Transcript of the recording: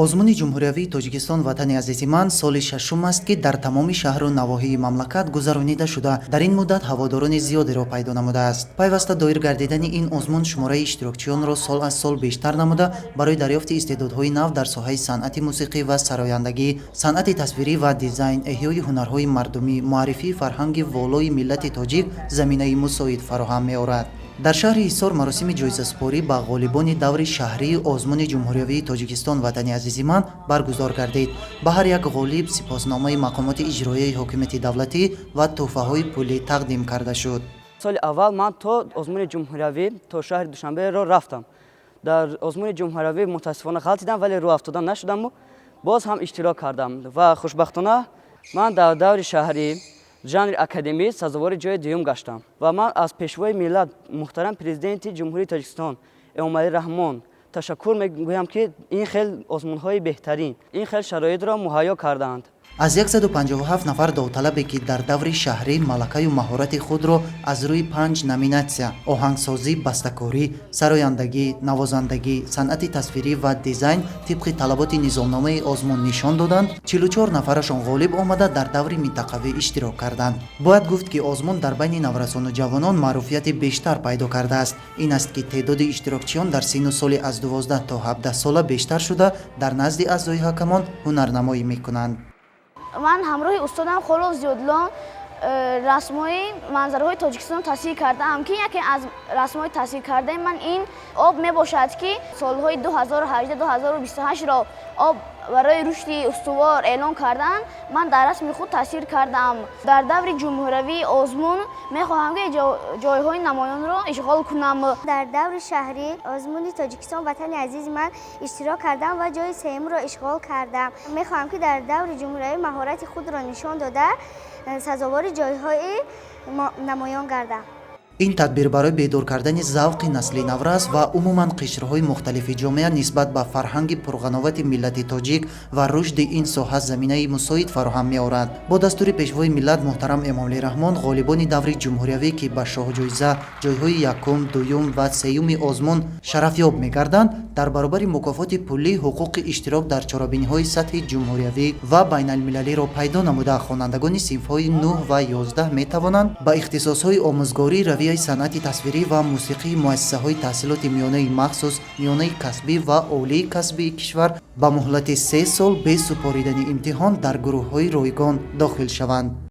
Озмуни ҷумҳуриявии «Тоҷикистон – Ватани азизи ман» соли шашум аст, ки дар тамоми шаҳру навоҳии мамлакат гузаронида шуда, дар ин муддат ҳаводорони зиёдеро пайдо намудааст. Пайваста доир гардидани ин озмун шумораи иштирокчиёнро сол аз сол бештар намуда, барои дарёфти истеъдодҳои нав дар соҳаи санъати мусиқӣ ва сарояндагӣ, санъати тасвирӣ ва дизайн, эҳёи ҳунарҳои мардумӣ, муаррифии фарҳанги волои миллати тоҷик заминаи мусоид фароҳам меорад. Дар шаҳри Ҳисор маросими ҷоизасупорӣ ба ғолибони даври шаҳрии озмуни ҷумҳуриявии «Тоҷикистон – Ватани азизи ман» баргузор гардид. Ба ҳар як ғолиб сипосномаи мақомоти иҷроияи ҳокимияти давлатӣ ва тӯҳфаҳои пулӣ тақдим карда шуд. Соли аввал ман то озмуни ҷумҳуриявӣ, то шаҳри Душанберо рафтам. Дар озмуни ҷумҳуриявӣ мутаассифона ғалтидам, вале рӯҳафтода нашудаму боз ҳам иштирок кардам ва хушбахтона ман дар даври шаҳрӣ, жанри академӣ, сазовори ҷои дуюм гаштам. Ва ман аз Пешвои миллат, муҳтарам Президенти Ҷумҳурии Тоҷикистон Эмомалӣ Раҳмон ташаккур мегӯям, ки ин хел озмунҳои беҳтарин, ин хел шароитро муҳайё кардаанд. Аз 157 нафар довталабе, ки дар даври шаҳрӣ малакаю маҳорати худро аз рӯи панҷ номинатсия: оҳангсозӣ, бастакорӣ, сарояндагӣ, навозандагӣ, санъати тасвирӣ ва дизайн тибқи талаботи низомномаи озмун нишон доданд, 44 нафарашон ғолиб омада, дар даври минтақавӣ иштирок карданд. Бояд гуфт, ки озмун дар байни наврасону ҷавонон маъруфияти бештар пайдо кардааст. Ин аст, ки теъдоди иштирокчиён дар синну соли аз 12 то 17 сола бештар шуда, дар назди аъзои ҳакамон ҳунарнамоӣ мекунанд. Ман ҳамроҳи устодам Холов Зиёдлон расмҳои манзараҳои Тоҷикистон тасвир кардаам, ки яке аз расмҳои тасвиркардаи ман ин об мебошад, ки солҳои 2018-2028-ро об барои рушди устувор эълон карданд. Ман дар расми худ тасвир кардаам. Дар даври ҷумҳуриявии озмун мехоҳам, ки ҷойҳои намоёнро ишғол кунам. Дар даври шаҳрӣ озмуни «Тоҷикистон – Ватани азизи ман» иштирок кардам ва ҷои сеюмро ишғол кардам. Мехоҳам, ки дар даври ҷумҳуриявӣ маҳорати худро нишон дода, сазовори ҷойҳои намоён гардам. Ин тадбир барои бедор кардани завқи насли наврас ва умуман қишрҳои мухталифи ҷомеа нисбат ба фарҳанги пурғановати миллати тоҷик ва рушди ин соҳа заминаи мусоид фароҳам меорад. Бо дастури Пешвои миллат муҳтарам Эмомалӣ Раҳмон, ғолибони даври ҷумҳуриявӣ, ки ба шоҳҷоиза, ҷойҳои якум, дуюм ва сеюми озмун шарафёб мегарданд, дар баробари мукофоти пулӣ ҳуқуқи иштирок дар чорабиниҳои сатҳи ҷумҳуриявӣ ва байналмилалиро пайдо намуда, хонандагони синфҳои 9 ва 11 метавонанд ба ихтисосҳои омӯзгории равияи санъати тасвирӣ ва мусиқии муассисаҳои таҳсилоти миёнаи махсус, миёнаи касбӣ ва олии касбии кишвар ба муҳлати 3 сол бе супоридани имтиҳон дар гурӯҳҳои ройгон дохил шаванд.